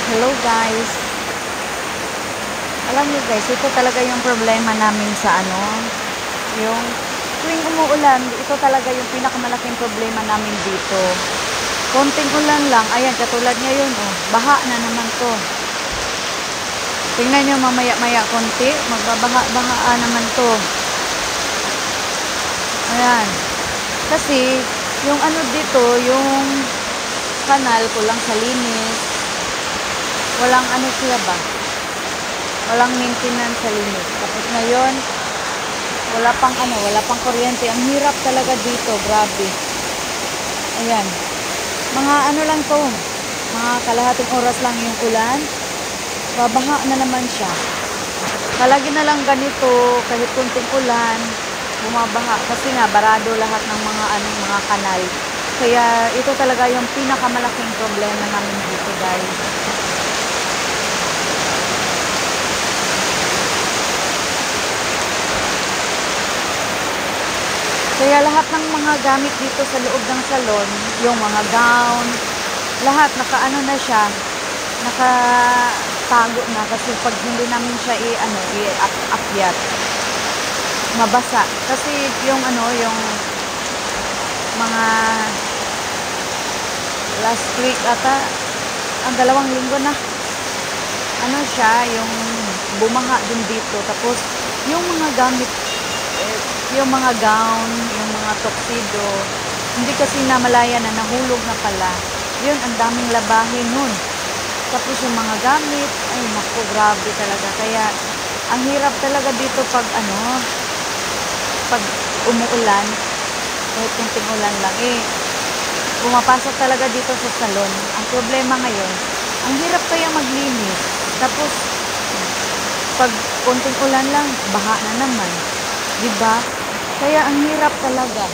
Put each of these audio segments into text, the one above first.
Hello guys. Alam niyo guys, ito talaga yung problema namin sa yung tuwing umuulan, ito talaga yung pinakamalaking problema namin dito. Konting ulan lang, ayan, katulad ngayon, oh, baha na naman to. Tingnan nyo mamaya-maya konti, magbabaha naman to. Ayan. Kasi, yung dito, yung kanal, kulang sa linis. Walang siya ba? Walang maintenance sa linis. Tapos ngayon, wala pang kuryente. Ang hirap talaga dito, grabe. Ayan. Mga lang to, mga kalahating oras lang yung ulan. Babaha na naman siya. Palagi na lang ganito, kahit kunting ulan, bumabaha. Kasi nga, barado lahat ng mga kanal. Kaya, ito talaga yung pinakamalaking problema namin dito, guys. Kaya lahat ng mga gamit dito sa loob ng salon, yung mga gown, lahat nakaano na siya, nakatago na kasi pag hindi namin siya i-akyat, mabasa. Kasi yung yung mga last week ata, ang 2 linggo na, siya, yung bumaha din dito. Tapos, yung mga gamit, yung mga gown, yung mga tuxedo, hindi kasi namalaya na nahulog na pala. Yun, ang daming labahin nun. Tapos yung mga gamit, ay naku, grabe talaga. Kaya, ang hirap talaga dito pag pag umuulan, kahit kunting ulan lang, pumapasok talaga dito sa salon. Ang problema ngayon, ang hirap kaya maglinis. Tapos, pag kunting ulan lang, baha na naman. Diba? Kaya ang hirap talaga.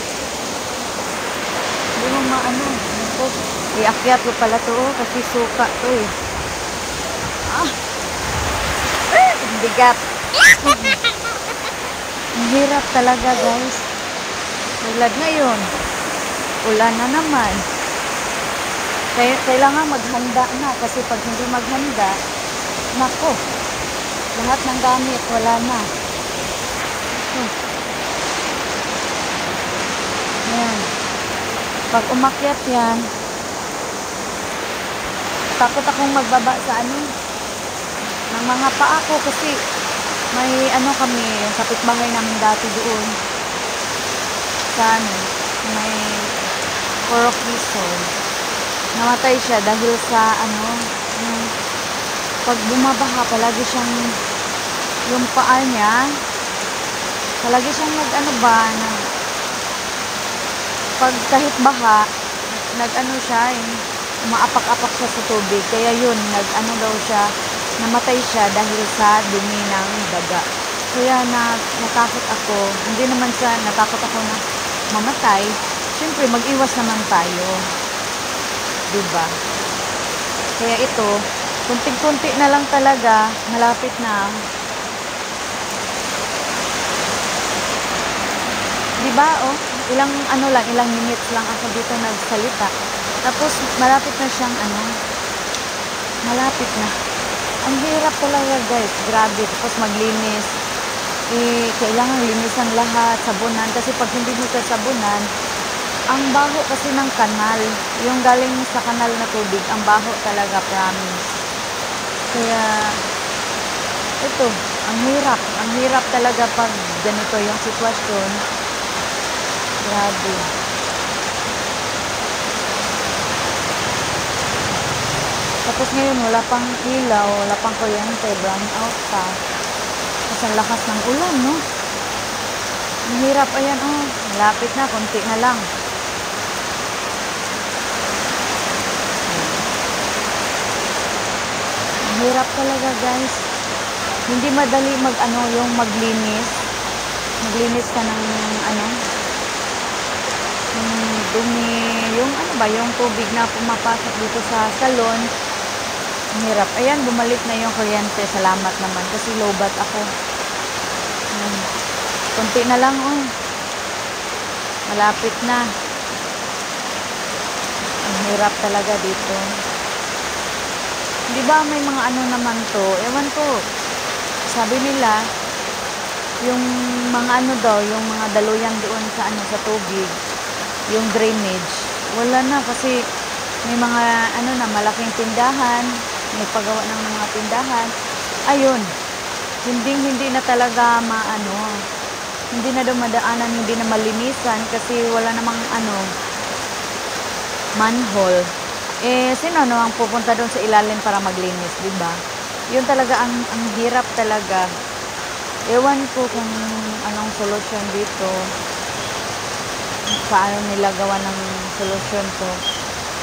Hindi mo Tapos, iakyat ko pala to, kasi suka to ang bigat. Ang hirap talaga, guys. Tulad ngayon, ulan na naman. Kailangan maghanda na, kasi pag hindi maghanda, nako, lahat ng gamit, wala na. Ayan. Pag umakyat yan, takot akong magbaba sa ng mga paa ko, kasi may kami, yung kapitbahay namin dati doon sa may Purok Resort. Namatay siya dahil sa yung pag bumabaha, palagi siyang yung paa niya, palagi siyang pag kahit baha, siya, umaapak-apak siya sa tubig. Kaya yun, namatay siya dahil sa dumi ng daga. Kaya natakot ako, hindi naman natakot ako na mamatay. Siyempre, mag-iwas naman tayo. Diba? Kaya ito, kunti-kunti na lang talaga, malapit na. Diba, ilang minutes lang ako dito nagsalita. Tapos, malapit na siyang malapit na. Ang hirap talaga, guys. Grabe. Tapos, maglinis. Kailangan linisan lahat, sabunan. Kasi pag hindi mo sa sabunan, ang baho kasi ng kanal. Yung galing sa kanal na tubig, ang baho talaga, promise. Kaya, ito, ang hirap. Ang hirap talaga pag ganito yung sitwasyon. Grabe. Tapos ngayon, wala pang ilaw, wala pang kuryente, brown out pa. Kasi ang lakas ng ulan, no? Ang hirap, ayan, malapit na, konti na lang. Ang hirap talaga, guys. Hindi madali yung maglinis. Maglinis ka ng yung dumi, yung yung tubig na pumapasok dito sa salon. Ang hirap. Ayan, bumalik na yung kuryente. Salamat naman kasi lowbat ako. Konti na lang, malapit na. Ang hirap talaga dito. Di ba may mga ano naman to? Ewan ko. Sabi nila, yung mga ano daw, yung mga daluyan doon sa ano sa tubig, yung drainage, wala na kasi may mga ano na malaking tindahan, nagpagawa ng mga tindahan. Ayun, hindi na talaga maano, hindi na daw madaanan, hindi na malinisan kasi wala namang ano, manhole. Sino no ang pupunta doon sa ilalim para maglinis, di ba? Yun talaga ang hirap talaga. Ewan ko kung anong solusyon dito. Paano nila gawa ng solusyon to.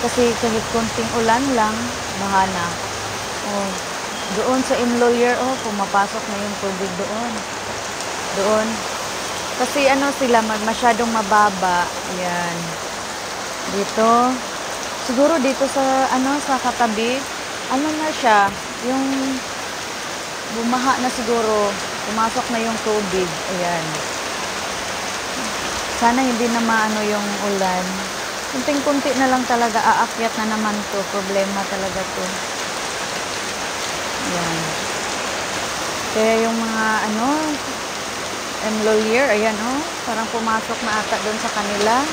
Kasi kahit konting ulan lang, baha na. Oh, doon sa Inlolier, pumapasok na yung tubig doon. Doon. Kasi ano sila, masyadong mababa. Ayan. Dito. Siguro dito sa, sa katabi, na siya, yung bumaha na siguro, pumasok na yung tubig. Ayan. Sana hindi na maano yung ulan. Kunting-kunti na lang talaga, aakyat na naman to. Problema talaga to. Ayan. Kaya yung mga, Enlolier, ayan parang pumasok na ata doon sa kanila.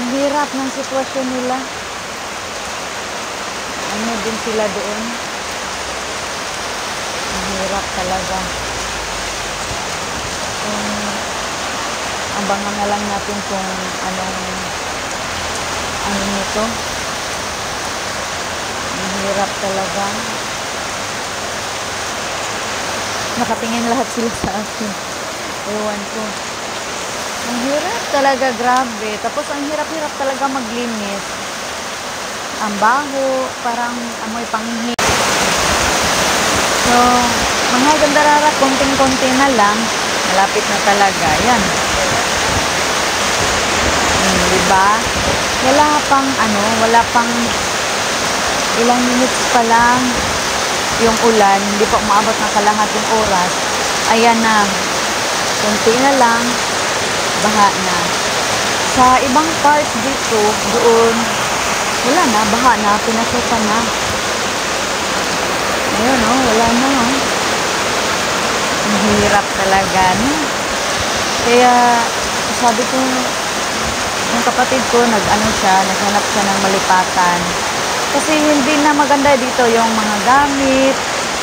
Ang hirap ng sitwasyon nila. Ano din sila doon. Ang hirap talaga. Abangan na lang natin kung ano nito. Ang hirap talaga. Nakatingin lahat sila sa akin. Ewan ko. Ang hirap talaga, grabe. Tapos ang hirap-hirap talaga maglinis. Ang baho, parang amoy panghi. So, mga gandarara, konting-konti na lang. Malapit na talaga. Yan. Diba? Wala pang ilang minutes pa lang yung ulan. Hindi pa umaabot ng kalahating oras. Ayan na. Konti na lang. Baha na. Sa ibang part dito, doon, wala na, baha na, pinasukan na. Ayun, wala na, Ang hirap talaga, Kaya, sabi ko, yung kapatid ko, naghanap siya ng malipatan. Kasi hindi na maganda dito yung mga gamit,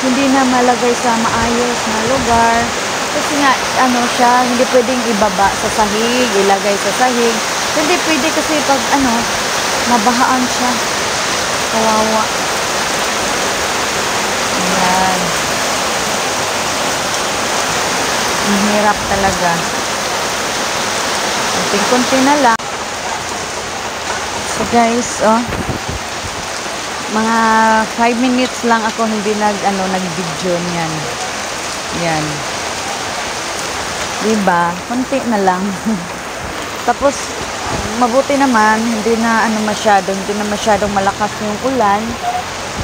hindi na malagay sa maayos na lugar. Kasi nga, hindi pwedeng ibaba sa sahig, ilagay sa sahig. Hindi pwede kasi pag, nabahaan siya. Kawawa. Ayan. Ang hirap talaga. Kunti-kunti na lang. So guys, mga 5 minutes lang ako hindi nag-video niyan. Yan. Diba? Kunti na lang. Tapos, mabuti naman, hindi na masyadong malakas yung ulan.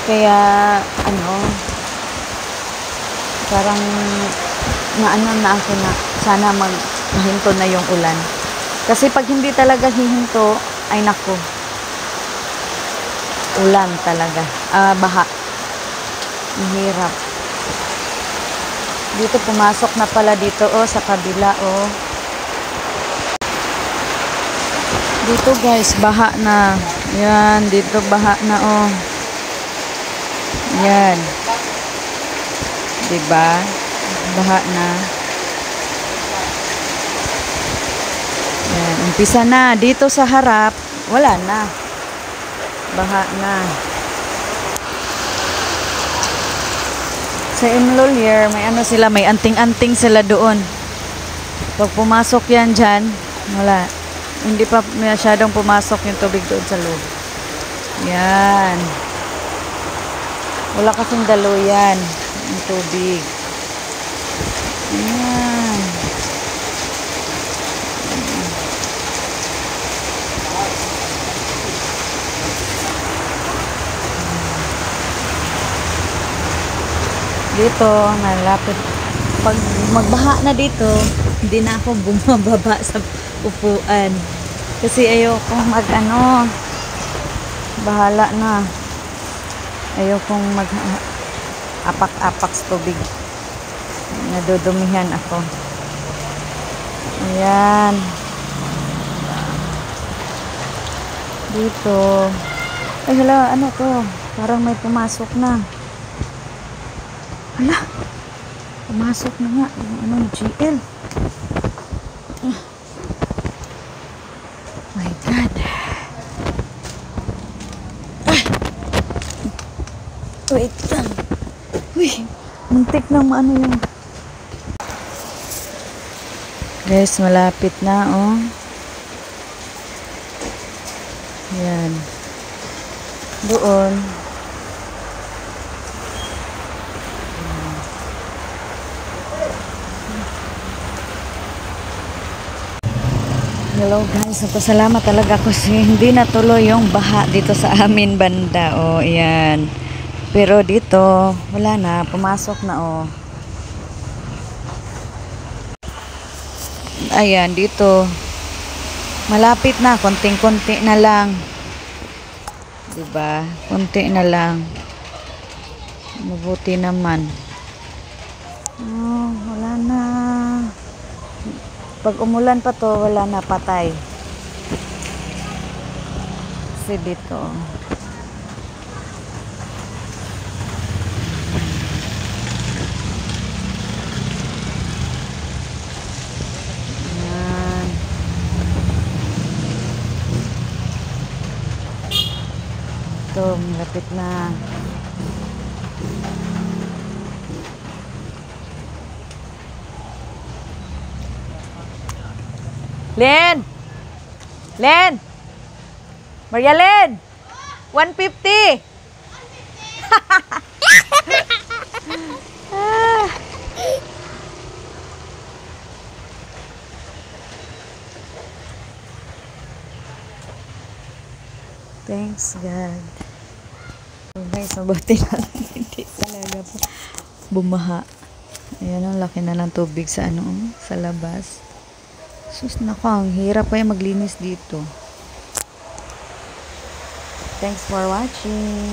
Kaya, parang na ako na sana mahinto na yung ulan. Kasi pag hindi talaga hihinto, ay nako. Ulan talaga. Baha. Ang hirap. Dito pumasok na pala dito sa kabila Dito guys, baha na. Yan, dito baha na Yan. Diba? Baha na. Yan, umpisa na. Dito sa harap, wala na. Baha na. Sa Enlolier, may anting-anting sila doon. Pag pumasok yan dyan, wala. Hindi pa masyadong pumasok yung tubig doon sa loob. Yan. Wala kasing daluyan yung tubig. Yan. Dito, nalapit. Pag magbaha na dito, hindi na ako bumababa sa upuan. Kasi ayoko bahala na. Ayokong mag-apak-apak sa tubig. Nadudumihan ako. Ayan. Dito. Ay, hala, ano to? Parang may pumasok na. Hala. Pumasok na nga. Yung ano, GL. My God. Wait lang. Uy, muntik na maano yung... Guys, malapit na, oh. Yan. Doon. Hello guys, nagpasalamat talaga kasi hindi natuloy yung baha dito sa amin banda. Oh, ayan. Pero dito, wala na. Pumasok na, oh. Ayan, dito. Malapit na. Konting-konti na lang. Diba? Konti na lang. Mabuti naman. Oh, wala na. Pag umulan pa to, wala na, patay. Kasi dito. Ayan. Ito, malapit na. Len! Len! Maria Len! 150! Ah. Thanks God. So guys, mabuti na hindi talaga po bumaha. Ayan, ang laki na ng tubig sa ano, sa labas. Sus, naku, ang hirap pa yung maglinis dito. Thanks for watching.